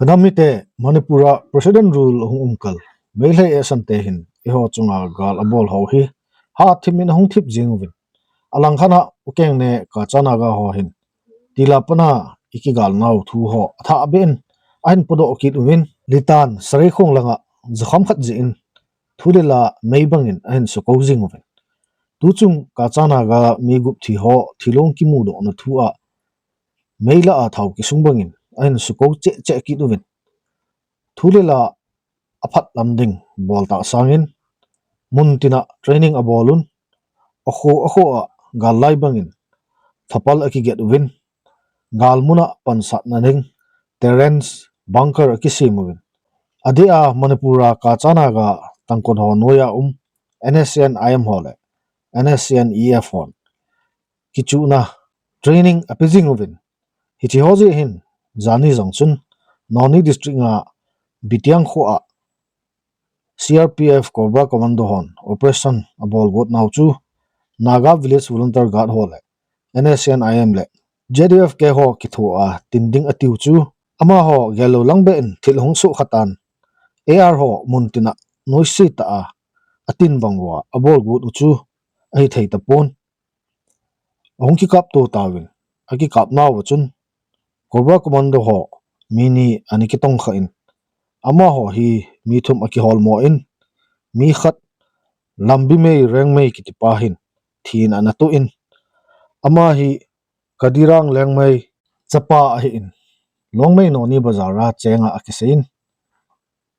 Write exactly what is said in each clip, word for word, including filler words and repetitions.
Kadam mite, Manipur a President Rule ahung um kal, Meitei eisante hin eiho chunga gal abol ho hi hatthip in ahung thip jing uvin. Alangkhat a Ukeng ne Kacha Naga ho hin Tila pana ikigal nau thu ho athah beh in ahin podoh kit uvin, Litan Sareikhong langa jakham khat jeh in thu le la mei bangin ahin suko jing uvin. Tuchung Kacha Naga mi gup thi ho thilong kimudohna thu a mei la a thao kisung bangin ahin suko cheh cheh kit uvin. Thu le la aphat lam ding bol tah sangin mun tina training abol un, akho akho a gal lai bangin thapal akiget uvin, gal muna pansatna ding trench bunker akisem uvin. Adeh a Manipur a Kacha Naga tangkon ho noiya um N S C N I M ho le N S C N E F hon kichuhna training ape jing uvin. Hiche ho jeh hin jani jong chun Noni District nga Bitiang kho a C R P F Cobra Commando hon operation abol got nau chu Naga Village Volunteer Guard ho le N S C N I M le Z U F K ho kithoa tin ding atiu chu, amaho gel lou lang beh in thil hung soh khatan A R ho mun tina noise tah a atin bang uva abol got u chu ahithei tapon. Ahung kikap to tauvin, akikap nauva chun Cobra Commando ho mi ni ana kitong kha in, amaho hi mi thum akiholmo in, mi khat Lambimei Rengmei kitipa hin thin ana toh in, ama hi Kadirang Lengmei chapa ahin, Longmei Noni Bazar a chenga akisei in,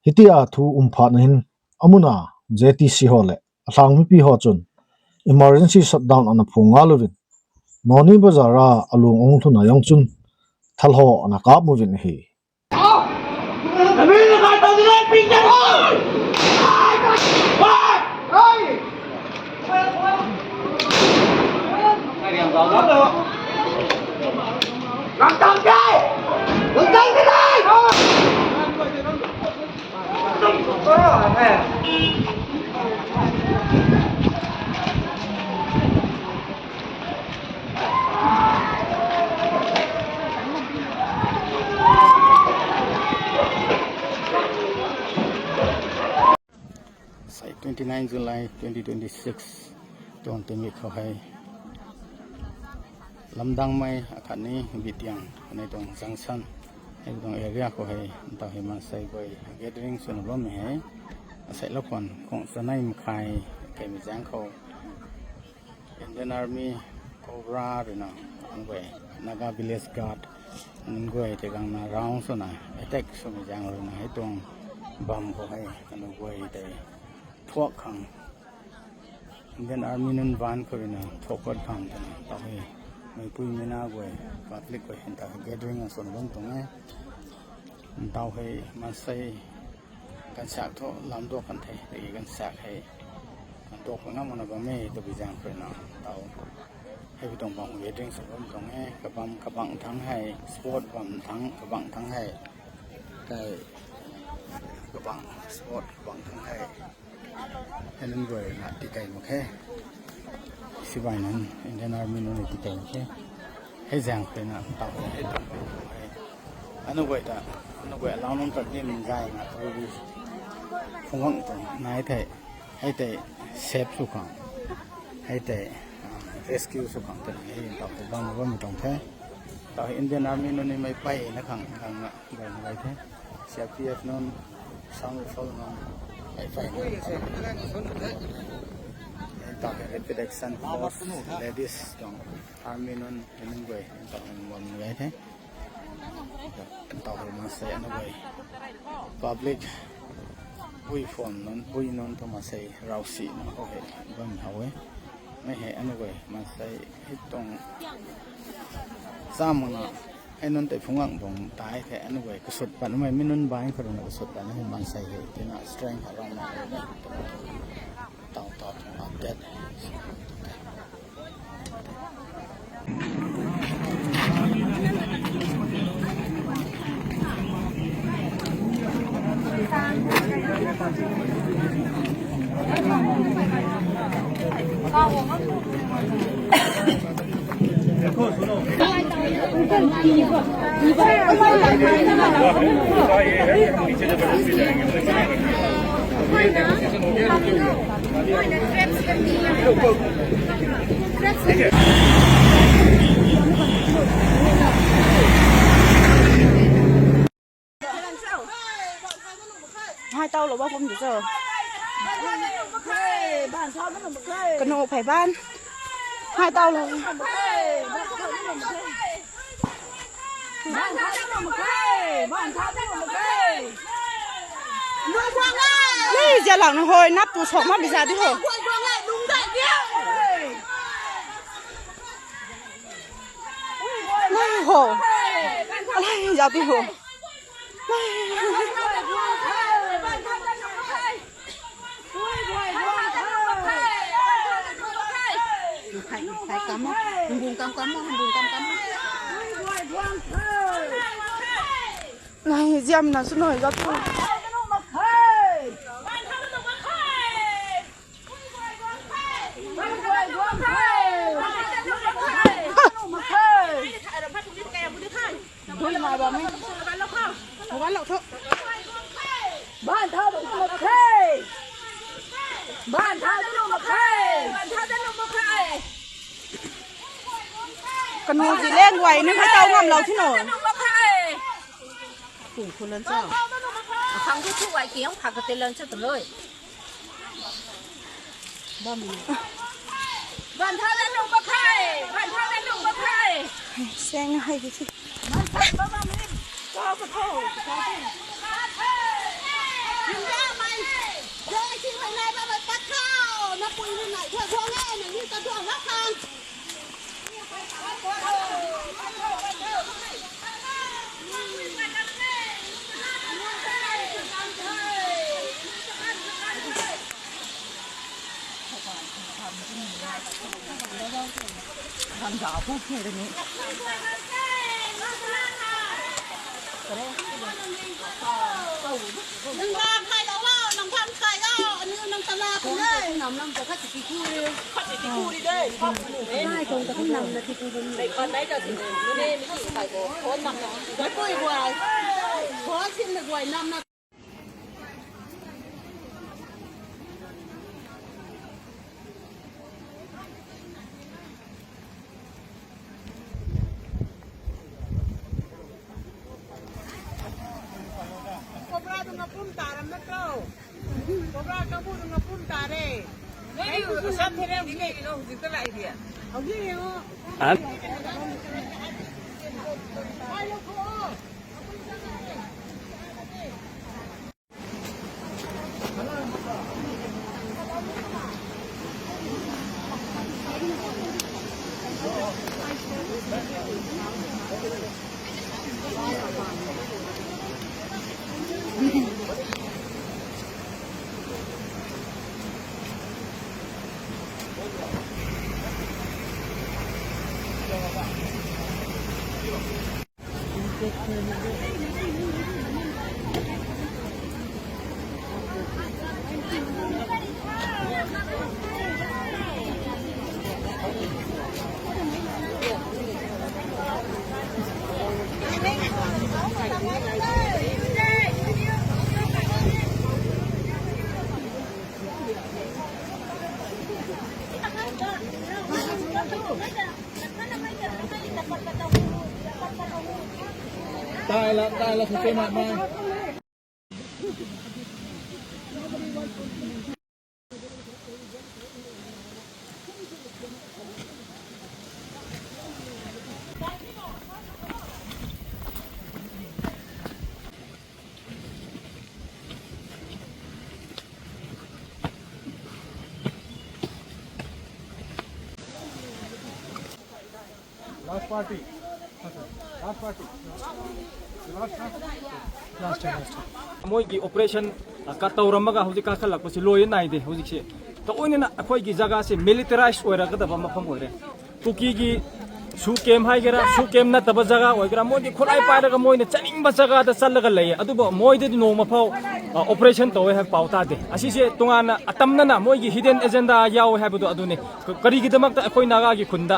hitia thu um phat na hin, amun a Z T C ho le alhang mipi ho chun emergency shutdown ana phong ngal uvin, Noni Bazar a alung ahung lhun a jong chun thal ho ana kap uvin ahi. Sai twenty nine July twenty twenty six, tong temi kho hai. Lamdang mai akhat ni Bitiang, anei tong junction, hei tong area kho hai, tao hi mansei goi gathering suna bam hai. Asai lo kon kong sanai makhai, kei mi jang kho. Indian Army, Cobra, rina, angoi, Naga Village Guard, angoi, te gang na round suna, attack suna jang rina, hei tong bam kho hai, angoi, te thuak khang. Indian Army nun van kho rina, thuak khang tana, tao hai, meipui mina goi, public goi, hin tao gathering a suna bam tong hai. Tao hai, mansei, Gansak tho lamdoh kan thei, te gansak hai. Kan doh ko na mona ba me to bi jang pre na. Tao. Hai bi tong bang ye ding so bang tong e, ka bang, ka bang thang hai, sport bang thang, ka bang thang hai. Kai, ka bang, sport, ka bang thang hai. Hai nun goi na ti kai mo khe. Sibai nun, Indian Army nun ti kai mo khe. Hei jang pena tao hei tao hei. Anu goi ta, anu goi alang nung ta dim jai na tu bi. Phung hang tu nai thei. Hei te save su khang. Hei te, ah, rescue su khang te hei tao te bang bang mi tong the. Tao Indian Army nun ni mai pai na khang khang na bai na bai the. C R P F nun, Assam Rifle nun, pai pai na. Hei tao hei Rapid Action Force, ladies tong. Army nun, nun goi, tao nun bom goi the. Tao hei mansei anu goi. Public, pui phone nun, pui nun to mansei rausi na ho hei, bom hau e. Mai hei anu goi, mansei hei tong. Sa muna, hei nun te phung ang bong tai the anu goi, ka sut pan mai mi nun bai ka rung ka sut pan hei mansei hei, tina strength ha rong na. Tao tao tao update. Hai tao lo ba pom di cho. Kanu phai ban. Hai tao lo. Nei, jia lang na hoi, nap tu sok ma bisa di ho. Nei ho. Alai, ja di ho. Hai kam, hung bung kam kam, hung bung kam kam. Nei, jam na sunoi ja tu. Kanu ji leng wai, nang hai tao ngam lou thi no. Kung khu lon cha. Akhang khu thu wai kiang pha ka te lon cha tu loi. Bam. Ban tha le lung ba khai. Ban tha le lung ba khai. Seng hai ki chi. Man sa ba bam ni. Ko ko ko. Yin da mai. Doi chi mai nai ba ba ta khao. Na pui ni nai. Thua thua ngai ni ta thua la khang. Nang la khai la wa, nang phan khai la, ani nang tala khai. Nam nam ta khat ti ku. Khat ti ku ri dei. Nai kong ta nam na ti ku dei. Nei pa nai ta si. Nei mi ti khai ko. Ko nam na. Dei koi guai. Ko sin le guai nam na. Cobra dunga pum taram na to. Cobra kabu dunga pum tare. Nei, sa pherem nei no, jita lai dia. Hau dia. An? Ai lo ko. Taila, taila, sute mat mai. Last party. Last party. Last, last. Last, last. ꯃꯣꯏꯒꯤ operation, ꯑ, ꯀ-, ꯇꯧꯔꯝꯃꯒ ꯍꯧꯖꯤꯛ ꯀꯥꯈꯠꯂꯛꯄꯁꯤ ꯂꯣꯏ ꯅꯥꯏꯗꯦ ꯍꯧꯖꯤꯛꯁꯦ꯫ ꯊꯑꯣꯏꯅꯅ ꯑꯩꯈꯣꯏꯒꯤ ꯖꯒꯥꯁꯦ militarize ꯑꯣꯏꯔꯛꯀꯗꯕ ꯃꯐꯝ ꯑꯣꯏꯔꯦ꯫ ꯀꯨꯀꯤꯒꯤ ꯁꯨ ꯀꯦꯝ ꯍꯥꯏꯒꯦꯔꯥ, ꯁꯨ ꯀꯦꯝ ꯅꯠꯇꯕ ꯖꯒꯥ ꯑꯣꯏꯒꯦꯔꯥ, ꯃꯣꯏꯗꯤ ꯈꯨꯠꯂꯥꯏ ꯄꯥꯏꯔꯒ ꯃꯣꯏꯅ ꯆꯠꯅꯤꯡꯕ ꯖꯒꯥꯗ ꯆꯠꯂꯒ ꯂꯩꯌꯦ꯫ ꯑꯗꯨꯕꯨ ꯃꯣꯏꯗꯗꯤ ꯅꯣꯡꯃ ꯐꯥꯎ, ꯑ, operation ꯇꯧꯋꯦ ꯍꯥꯏꯕ ꯄꯥꯎ ꯇꯥꯗꯦ꯫ ꯑꯁꯤꯁꯦ ꯇꯣꯉꯥꯟꯅ ꯑꯇꯝꯅꯅ ꯃꯣꯏꯒꯤ hidden agenda ꯌꯥꯎꯋꯦ ꯍꯥꯏꯕꯗꯣ ꯑꯗꯨꯅꯤ꯫ ꯀ-, ꯀꯔꯤꯒꯤꯗꯃꯛꯇ ꯑꯩꯈꯣꯏ ꯅꯥꯒꯥꯒꯤ ꯈꯨꯟꯗ,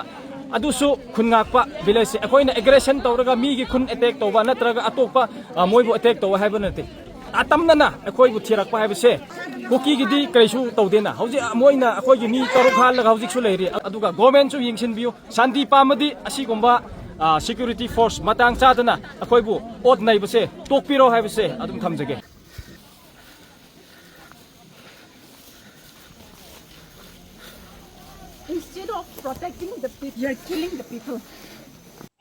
ꯑꯗꯨꯁꯨ ꯈꯨꯟ ꯉꯥꯛꯄ village ꯁꯦ ꯑꯩꯈꯣꯏꯅ aggression ꯇꯧꯔꯒ ꯃꯤꯒꯤ ꯈꯨꯟ attack ꯇꯧꯕ ꯅꯠꯇ꯭ꯔꯒ ꯑꯇꯣꯞꯄ, ꯑ, ꯃꯣꯏꯕꯨ attack ꯇꯧꯕ ꯍꯥꯏꯕ ꯅꯠꯇꯦ꯫ ꯑꯇꯝꯅꯅ ꯑꯩꯈꯣꯏꯕꯨ ꯊꯤꯔꯛꯄ ꯍꯥꯏꯕꯁꯦ ꯀꯨꯀꯤꯒꯤꯗꯤ ꯀꯔꯤꯁꯨ ꯇꯧꯗꯦꯅ꯫ ꯍꯧꯖꯤꯛ ꯃꯣꯏꯅ ꯑꯩꯈꯣꯏꯒꯤ ꯃꯤ ꯇꯔꯨꯛ ꯍꯥꯠꯂꯒ ꯍꯧꯖꯤꯛꯁꯨ ꯂꯩꯔꯤ꯫ ꯑꯗꯨꯒ government ꯁꯨ ꯌꯦꯡꯁꯤꯟꯕꯤꯌꯨ꯫ ꯁꯥꯟꯇꯤ ꯄꯥꯝꯃꯗꯤ ꯑꯁꯤꯒꯨꯝꯕ, ꯑ, security force ꯃꯇꯥꯡ ꯆꯥꯗꯅ ꯑꯩꯈꯣꯏꯕꯨ ꯑꯣꯠ ꯅꯩꯕꯁꯦ ꯇꯣꯛꯄꯤꯔꯣ ꯍꯥꯏꯕꯁꯦ ꯑꯗꯨꯝ ꯊꯝꯖꯒꯦ꯫ Instead of protecting the people, you are killing the people.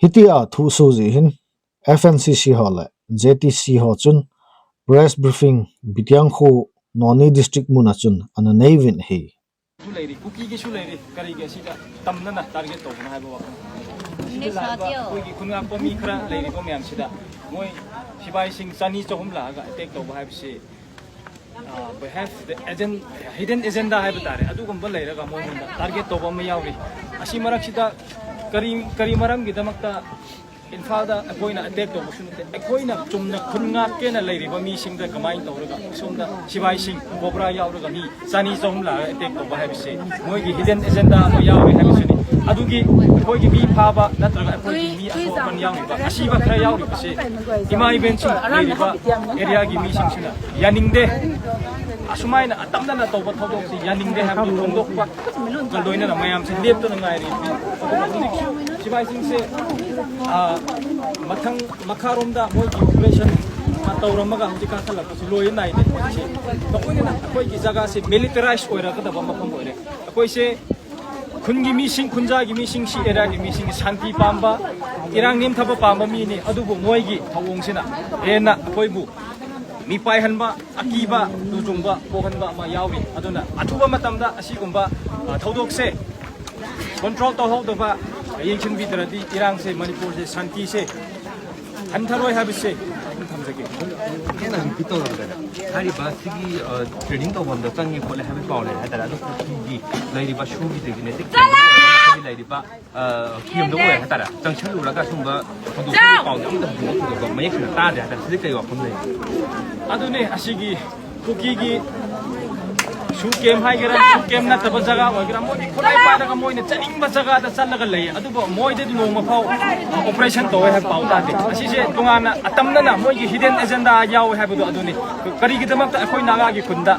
Hitia thusoh jeh hin F N C C ho le J T C ho chun press briefing Bitiangkhu Noni district muna chun ana nei uvin ahi. ꯁꯨ ꯂꯩꯔꯤ, ꯀꯨꯀꯤꯒꯤꯁꯨ ꯂꯩꯔꯤ, ꯀꯔꯤꯒꯤ ꯑꯁꯤꯗ ꯇꯝꯅꯅ target ꯇꯧꯕꯅꯣ ꯍꯥꯏꯕ ꯋꯥꯐꯝ꯫ ꯁꯤꯗ ꯂꯥꯛꯏꯕ ꯑꯩꯈꯣꯏꯒꯤ ꯈꯨꯟꯉꯥꯛꯄ ꯃꯤ ꯈꯔ ꯂꯩꯔꯤꯕ ꯃꯌꯥꯝꯁꯤꯗ ꯃꯣꯏ ꯁꯤꯕꯥꯏꯁꯤꯡ ꯆꯅꯤ ꯆꯍꯨꯝ ꯂꯥꯛꯑꯒ attack ꯇꯧꯕ ꯍꯥꯏꯕꯁꯤ, ꯑ, they have the agent, hidden agenda ꯍꯥꯏꯕ ꯇꯥꯔꯦ, ꯑꯗꯨꯒꯨꯝꯕ ꯂꯩꯔꯒ ꯃꯣꯏꯉꯣꯟꯗ target ꯇꯧꯕ ꯑꯃ ꯌꯥꯎꯔꯤ꯫ ꯑꯁꯤ ꯃꯔꯛꯁꯤꯗ ꯀꯔꯤ, ꯀꯔꯤ ꯃꯔꯝꯒꯤꯗꯃꯛꯇ ꯏꯝꯐꯥꯜꯗ ꯑꯩꯈꯣꯏꯅ attack ꯇꯧꯕꯁꯨ ꯅꯠꯇꯦ꯫ ꯑꯩꯈꯣꯏꯅ ꯆꯨꯝꯅ ꯈꯨꯟ ꯉꯥꯛꯀꯦꯅ ꯂꯩꯔꯤꯕ ꯃꯤꯁꯤꯡꯗ ꯀꯃꯥꯏꯅ ꯇꯧꯔꯒ ꯁꯣꯝꯗ ꯁꯤꯕꯥꯏꯁꯤꯡ, COBRA ꯌꯥꯎꯔꯒ ꯃꯤ ꯆꯅꯤ ꯆꯍꯨꯝ ꯂꯥꯛꯑꯒ attack ꯇꯧꯕ ꯍꯥꯏꯕꯁꯦ ꯃꯣꯏꯒꯤ hidden agenda ꯑꯃ ꯌꯥꯎꯔꯤ ꯍꯥꯏꯕꯁꯤꯅꯤ꯫ ꯑꯗꯨꯒꯤ ꯑꯩꯈꯣꯏꯒꯤ ꯃꯤ ꯐꯥꯕ ꯅꯠꯇ꯭ꯔꯒ ꯑꯩꯈꯣꯏꯒꯤ ꯃꯤ ꯑꯁꯣꯛ ꯑꯄꯟ ꯌꯥꯎꯔꯤꯕ, ꯑꯁꯤꯕ ꯈꯔ ꯌꯥꯎꯔꯤꯕꯁꯦ ꯏꯃꯥ ꯏꯕꯦꯟꯁꯤꯡ ꯂꯩꯔꯤꯕ areaꯒꯤ ꯃꯤꯁꯤꯡꯁꯤꯅ ꯌꯥꯅꯤꯡꯗꯦ꯫ ꯑꯁꯨꯃꯥꯏꯅ ꯑꯇꯝꯅꯅ ꯇꯧꯕ ꯊꯧꯗꯣꯛꯁꯤ ꯌꯥꯅꯤꯡꯗꯦ ꯍꯥꯏꯕꯗꯨ ꯐꯣꯡꯗꯣꯛꯄ ꯂꯣꯏꯅꯅ ꯃꯌꯥꯝꯁꯤ ꯂꯦꯞꯇꯅ ꯉꯥꯏꯔꯤ꯫ ꯑꯗꯨꯒ ꯍꯧꯖꯤꯛꯁꯨ ꯁꯤꯕꯥꯏꯁꯤꯡꯁꯦ, ꯑ, ꯃꯊꯪ ꯃꯈꯥꯔꯣꯝꯗ ꯃꯣꯏꯒꯤ operation ꯇꯧꯔꯝꯃꯒ ꯍꯧꯖꯤꯛ ꯀꯥꯈꯠꯂꯛꯄꯁꯤ ꯂꯣꯏ ꯅꯥꯏꯗꯦ꯫ ꯍꯧꯖꯤꯛꯁꯤ ꯃꯈꯣꯏꯅ ꯑꯩꯈꯣꯏꯒꯤ ꯖꯒꯥꯁꯤ militarize ꯑꯣꯏꯔꯛꯀꯗꯕ ꯃꯐꯝ ꯑꯣꯏꯔꯦ꯫ ꯑꯩꯈꯣꯏꯁꯦ ꯈꯨꯟꯒꯤ ꯃꯤꯁꯤꯡ, ꯈꯨꯟꯖꯥꯒꯤ ꯃꯤꯁꯤꯡ, ꯁꯤ areaꯒꯤ ꯃꯤꯁꯤꯡ ꯁꯥꯟꯇꯤ ꯄꯥꯝꯕ, ꯏꯔꯥꯡ ꯅꯦꯝꯊꯕ ꯄꯥꯝꯕ ꯃꯤꯅꯤ꯫ ꯑꯗꯨꯕꯨ ꯃꯣꯏꯒꯤ ꯊꯧꯑꯣꯡꯁꯤꯅ ꯍꯦꯟꯅ ꯑꯩꯈꯣꯏꯕꯨ ꯃꯤꯄꯥꯏꯍꯟꯕ, ꯑꯀꯤꯕ, ꯇꯨꯖꯨꯡꯕ ꯄꯣꯛꯍꯟꯕ ꯑꯃ ꯌꯥꯎꯔꯤ꯫ ꯑꯗꯨꯅ ꯑꯊꯨꯕ ꯃꯇꯝꯗ ꯑꯁꯤꯒꯨꯝꯕ, ꯑ, ꯊꯧꯗꯣꯛꯁꯦ control ꯇꯧꯍꯧꯗꯕ, ꯌꯦꯡꯁꯤꯟꯕꯤꯗ꯭ꯔꯗꯤ ꯏꯔꯥꯡꯁꯦ, ꯃꯅꯤꯄꯨꯔꯁꯦ ꯁꯥꯟꯇꯤꯁꯦ ꯍꯟꯊꯔꯣꯏ ꯍꯥꯏꯕꯁꯦ ꯑꯗꯨꯝ ꯊꯝꯖꯒꯦ꯫ ꯍꯦꯟꯅ repeat ꯇꯧꯔꯕꯗꯅ ꯍꯥꯏꯔꯤꯕ ꯁꯤꯒꯤ, ꯑ, training ꯇꯧꯐꯝꯗ ꯆꯪꯉꯦ ꯈꯣꯠꯂꯦ ꯍꯥꯏꯕꯒꯤ ꯄꯥꯎ ꯂꯩ ꯍꯥꯏꯇꯥꯔꯦ꯫ ꯑꯗꯣ ꯀꯨꯀꯤꯒꯤ ꯂꯩꯔꯤꯕ ꯁꯨꯒꯤꯗꯒꯤꯅꯦ ꯇꯦꯛ ꯂꯩꯔꯤꯕ ꯑ, ꯀꯤꯂꯣꯝꯗ ꯑꯣꯏ ꯍꯥꯏꯇꯥꯔꯦ, ꯆꯪꯁꯜꯂꯨꯔꯒ ꯁꯨꯝꯕ ꯊꯧꯗꯣꯛ ꯊꯣꯛꯄꯒꯤ ꯄꯥꯎꯗꯤ ꯑꯝꯇ ꯍꯧꯗꯣꯛ ꯊꯣꯏꯗꯣꯛꯄ ꯃꯌꯦꯛ ꯁꯦꯡꯅ ꯇꯥꯗꯦ ꯍꯥꯏꯇꯥꯔꯦ꯫ ꯁꯤꯗꯤ ꯀꯩ ꯋꯥꯐꯝ ꯂꯩ? ꯑꯗꯨꯅꯦ, ꯑꯁꯤꯒꯤ ꯀꯨꯀꯤꯒꯤ ꯁꯨ camp ꯍꯥꯏꯒꯦꯔꯥ, ꯁꯨ camp ꯅꯠꯇꯕ ꯖꯒꯥ ꯑꯣꯏꯒꯦꯔꯥ, ꯃꯣꯏꯗꯤ ꯈꯨꯠꯂꯥꯏ ꯄꯥꯏꯔꯒ ꯃꯣꯏꯅ ꯆꯠꯅꯤꯡꯕ ꯖꯒꯥꯗ ꯆꯠꯂꯒ ꯂꯩꯌꯦ꯫ ꯑꯗꯨꯕꯨ ꯃꯣꯏꯗꯗꯤ ꯅꯣꯡꯃ ꯐꯥꯎ operation ꯇꯧꯋꯦ ꯍꯥꯏꯕ ꯄꯥꯎ ꯇꯥꯗꯦ꯫ ꯑꯁꯤꯁꯦ ꯇꯣꯉꯥꯟꯅ ꯑꯇꯝꯅꯅ ꯃꯣꯏꯒꯤ hidden agenda ꯌꯥꯎꯋꯦ ꯍꯥꯏꯕꯗꯣ ꯑꯗꯨꯅꯤ꯫ ꯀꯔꯤꯒꯤꯗꯃꯛꯇ ꯑꯩꯈꯣꯏ ꯅꯥꯒꯥꯒꯤ ꯈꯨꯟꯗ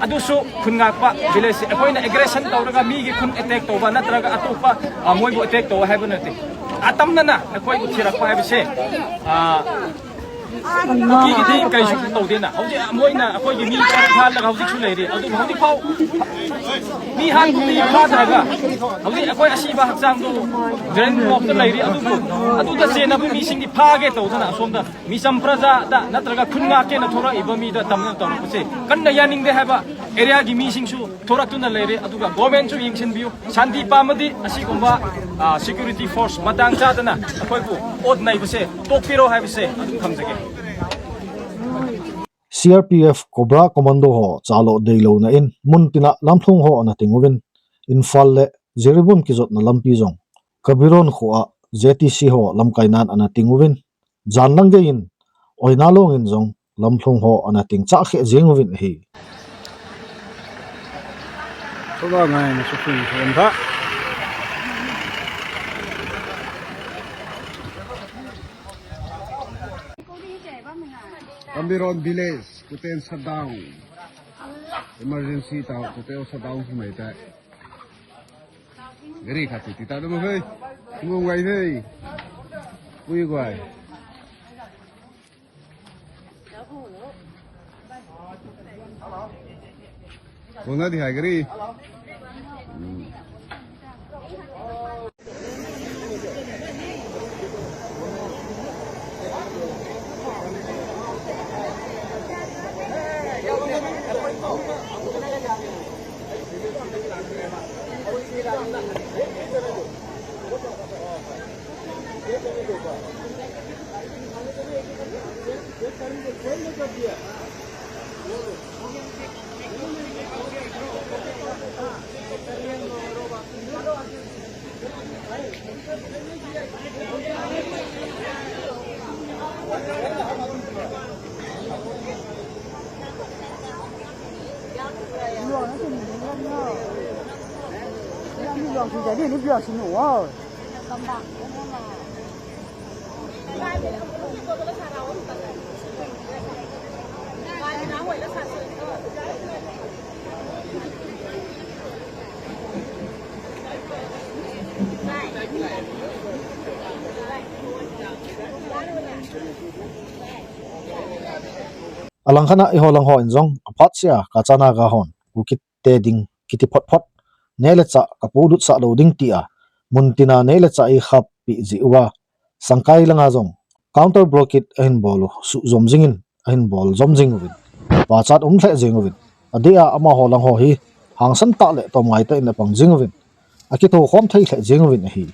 ꯑꯗꯨꯁꯨ ꯈꯨꯟ ꯉꯥꯛꯄ village ꯁꯦ ꯑꯩꯈꯣꯏꯅ aggression ꯇꯧꯔꯒ ꯃꯤꯒꯤ ꯈꯨꯟ attack ꯇꯧꯕ ꯅꯠꯇ꯭ꯔꯒ ꯑꯇꯣꯞꯄ, ꯑ, ꯃꯣꯏꯕꯨ attack ꯇꯧꯕ ꯍꯥꯏꯕ ꯅꯠꯇꯦ꯫ ꯑꯇꯝꯅꯅ ꯑꯩꯈꯣꯏꯕꯨ ꯊꯤꯔꯛꯄ ꯍꯥꯏꯕꯁꯦ, ꯑ, ꯀꯨꯀꯤꯒꯤꯗꯤ ꯀꯔꯤꯁꯨ ꯇꯧꯗꯦꯅ꯫ ꯍꯧꯖꯤꯛ ꯃꯣꯏꯅ ꯑꯩꯈꯣꯏꯒꯤ ꯃꯤ ꯇꯔꯨꯛ ꯍꯥꯠꯂꯒ ꯍꯧꯖꯤꯛꯁꯨ ꯂꯩꯔꯤ꯫ ꯑꯗꯨꯕꯨ ꯍꯧꯖꯤꯛꯐꯥꯎ ꯃꯤ ꯍꯥꯠꯄꯗꯤ ꯐꯥꯗ꯭ꯔꯒ ꯍꯧꯖꯤꯛ ꯑꯩꯈꯣꯏ ꯑꯁꯤꯕ ꯍꯛꯆꯥꯡꯗꯨ drain ꯃꯣꯛꯇ ꯂꯩꯔꯤ꯫ ꯑꯗꯨꯕꯨ ꯑꯗꯨꯗ ꯆꯦꯟꯅꯕ ꯃꯤꯁꯤꯡꯗꯤ ꯐꯥꯒꯦ ꯇꯧꯗꯅ ꯑꯁꯣꯝꯗ ꯃꯤꯆꯝ ꯄ꯭ꯔꯖꯥꯗ ꯅꯠꯇ꯭ꯔꯒ ꯈꯨꯟ ꯉꯥꯛꯀꯦꯅ ꯊꯣꯔꯛꯏꯕ ꯃꯤꯗ ꯇꯝꯅ ꯇꯧꯔꯛꯄꯁꯦ ꯀꯟꯅ ꯌꯥꯅꯤꯡꯗꯦ ꯍꯥꯏꯕ areaꯒꯤ ꯃꯤꯁꯤꯡꯁꯨ ꯊꯣꯔꯛꯇꯨꯅ ꯂꯩꯔꯦ꯫ ꯑꯗꯨꯒ government ꯁꯨ ꯌꯦꯡꯁꯤꯟꯕꯤꯌꯨ, ꯁꯥꯟꯇꯤ ꯄꯥꯝꯃꯗꯤ ꯑꯁꯤꯒꯨꯝꯕ, ꯑ, security force ꯃꯇꯥꯡ ꯆꯥꯗꯅ ꯑꯩꯈꯣꯏꯕꯨ ꯑꯣꯠ ꯅꯩꯕꯁꯦ ꯇꯣꯛꯄꯤꯔꯣ ꯍꯥꯏꯕꯁꯦ ꯑꯗꯨꯝ ꯊꯝꯖꯒꯦ꯫ C R P F Cobra Commando ho chalo deilouna in mun tina lamlhung ho ana ting uvin, Imphal le Jiribam kijotna lampi jong Kabiron khoa J T C ho lamkainan ana ting uvin, jan lang geiyin Oinalong in jong lamlhung ho ana ting chah khe jeng uvin ahi. Tua ngai na su fin thon tha. Kabiron village, kuten shutdown. Emergency tau, kuten shutdown sumai tai. Gari khat ti ta dum hei. Ngu ngai hei. Ui guai. Kona di hai gari. Hmm. Alang khat a eiho lang hon jong aphat sea Kacha Naga hon Kuki te ding kiti phot phot, nei le chah kapolut sah lou ding tia, mun tina nei le chah eikhap pi ji uva, Sangkai langa jong counter blockade ahin bol u, suh jom jingin ahin bol jom jing uvin, pachat um lheh jing uvin, adeh a amaho lang ho hi hangsan tah le tomngai tah in apang jing uvin, akitho khom thei lheh jing uvin ahi.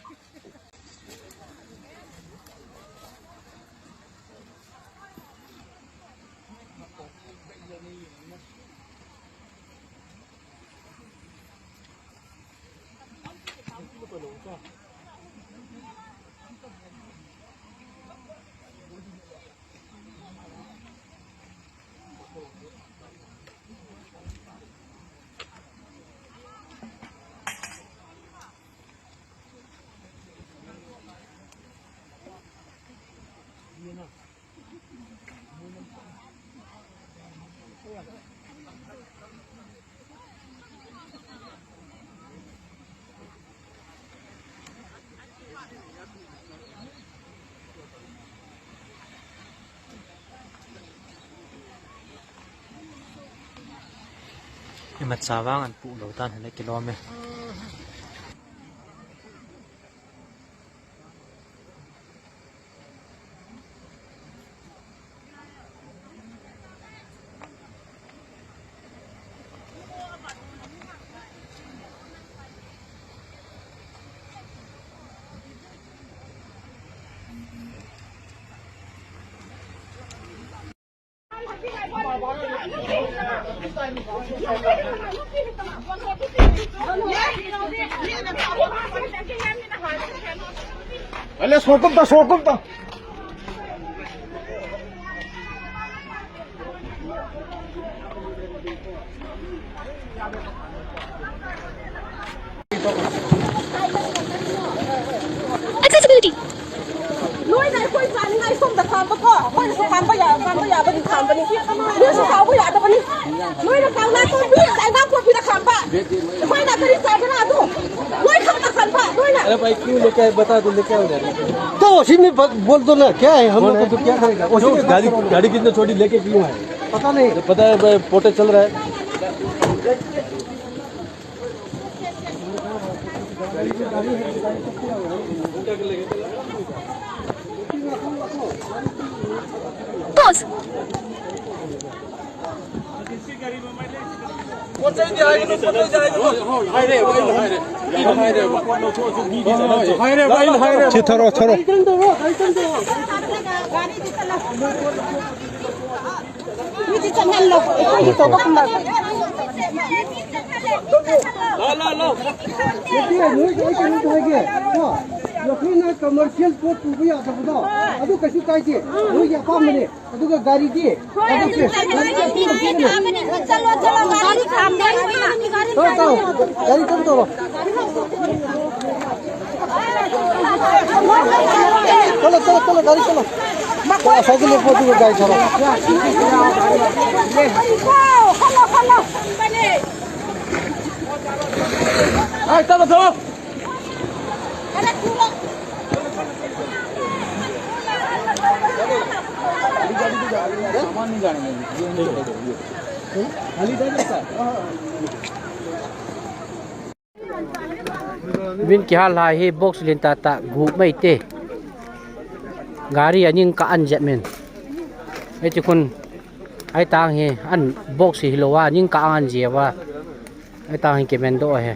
Imacha vang an pu lou tan, hile kilom e. Ale, sokum ta, sokum ta. Accessibility. ꯅꯣꯏꯅ ꯑꯩꯈꯣꯏ ꯆꯥꯅꯤꯡꯉꯥꯏ ꯁꯣꯝꯗ ꯈꯥꯝꯕꯀꯣ, ꯑꯩꯈꯣꯏꯅꯁꯨ ꯈꯥꯝꯕ ꯌꯥ-, ꯈꯥꯝꯕ ꯌꯥꯕꯗꯤ ꯈꯥꯝꯕꯅꯤ꯫ ꯅꯣꯏꯁꯨ ꯁꯥꯎꯕ ꯌꯥꯗꯕꯅꯤ꯫ ꯅꯣꯏꯅ ꯀꯪꯂꯥ ꯇꯣꯝꯕꯤ ꯂꯩꯉꯥꯛꯄꯣꯛꯄꯤꯗ ꯈꯥꯝꯕ꯫ ꯑꯩꯈꯣꯏꯅ ꯀꯔꯤ ꯆꯥꯒꯦꯔꯥ ꯑꯗꯨ? ꯅꯣꯏ ꯈꯛꯇ ꯈꯟꯕ, ꯅꯣꯏꯅ꯫ अरे भाई, क्यों लेके आए? बता दो, लेके आओ जरा। तो उसी में ब-, बोल दो ना, क्या है? हम लोग को तो क्या करेगा? उसी जो में गाड़ी, गाड़ी कितने छोटी लेके क्यों आए? पता नहीं। तो पता है भाई, पोटे चल रहा है। Pause. ꯑꯩꯈꯣꯏꯅ commercial ꯄꯣꯠ ꯄꯨꯕ ꯌꯥꯗꯕꯗꯣ, ꯑꯗꯨ ꯀꯩꯁꯨ ꯀꯥꯏꯗꯦ, ꯅꯣꯏꯒꯤ ꯑꯄꯥꯝꯕꯅꯦ꯫ ꯑꯗꯨꯒ ꯒꯥꯔꯤꯗꯤ? ꯆꯠꯂꯣ, ꯆꯠꯂꯣ, ꯒꯥꯔꯤ ꯈꯥꯝꯗꯦ꯫ ꯇꯧꯔꯣ, ꯇꯧꯔꯣ, ꯒꯥꯔꯤ ꯆꯠꯂꯣ, ꯇꯧꯔꯣ꯫ ꯆꯠꯂꯣ, ꯆꯠꯂꯣ, ꯆꯠꯂꯣ, ꯒꯥꯔꯤ ꯆꯠꯂꯣ꯫ ꯉꯁꯥꯏꯒꯤ ꯂꯦꯞꯄꯣ, ꯑꯗꯨꯒ ꯒꯥꯔꯤ ꯊꯧꯔꯣ꯫ ꯈꯜꯂꯣ, ꯈꯜꯂꯣ꯫ ꯑꯥꯏ, ꯆꯠꯂꯣ, ꯆꯠꯂꯣ꯫ Min kihal hai hi box lin tata gup mai te. Gari aning ka an jet min. Ai ti kun ai tang hi an box hi lo wa ning ka an je wa. Ai tang hi ke men do he.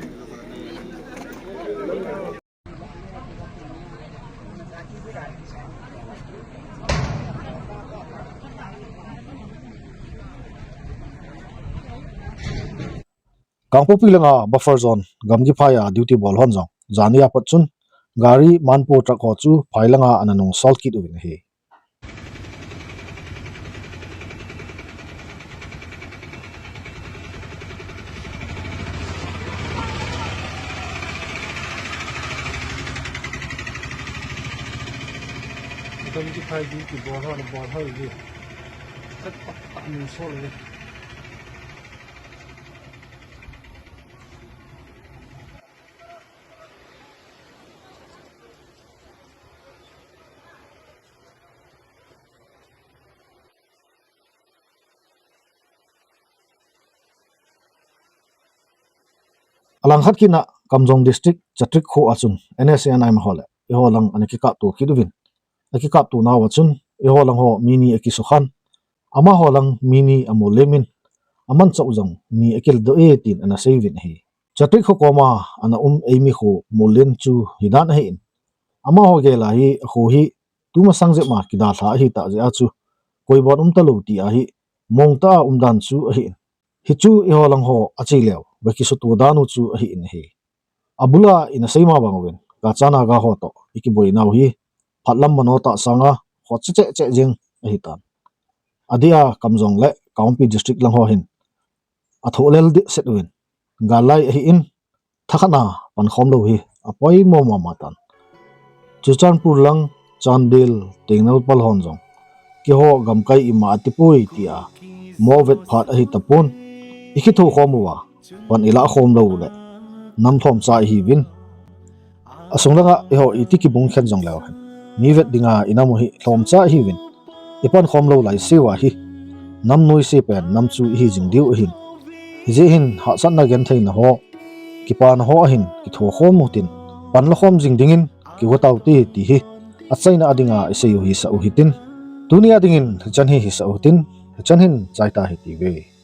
Kangpokpi langa buffer zone gamgi phai a duty bol hon jong jani apat chun gari manpo truck ho chu phai langa ana nung sol kit uvin ahi. Seventy five di kibol ho, nabol ho hi. Khat pa, pa, min sol hi. Alangkhat kit na Kamjong District Chatrik kho a chun N S C N-I-M ho le eiho lang ana kikapto kit uvin. Akikapto nauva chun eiho lang ho mi ni akisukhan. Amaho lang mi ni amolem in, amanchah u jong ni akiladoh e tin ana sei uvin ahi. Chatrik kho koma ana um eimi kho Mollen chu hidan ahin. Amaho gel a hi akho hi tumasang jep ma kidalha ahitah jeh a chu koiban umtalou ti ahi, mongtah a umdan chu ahin. Hichu eiho lang ho ache leu, va kisuto dan u chu ahin ahi. Abul a ina seima bang uvin, Kacha Naga ho toh ikiboinau hi phatlam mano tah sanga khoche cheh cheh jeng ahitan. Adeh a Kamjong le Kangpokpi District lang ho hin athoh lel dehset uvin, gal lai ahin, thakhat na pankhom lou hi apoimo mama tan. Churachandpur lang, Chandel, Tengnoupal hon jong keiho gamkai ima atipoi tia movet phat ahi tapon, ikithokhom uva pan ilah khom lou uleh nam lhomcha ihiuvin. Asung langa eiho iti kibung khen jong leu hen, mi vet dinga inam u hi lhomcha ihiuvin. Ipankhom lou laiseuva hi nam noise pen nam chu ihi jing diu ahin. Hijeh hin hahsatna gentheina ho, kipana ho ahin kithokhom utin, panlakhom jing dingin kigo taute ti hi achaina a dinga isei u hisah u hitin. Tunia dingin hichan hi hisah u hitin, hichan hin chaita hitiuve.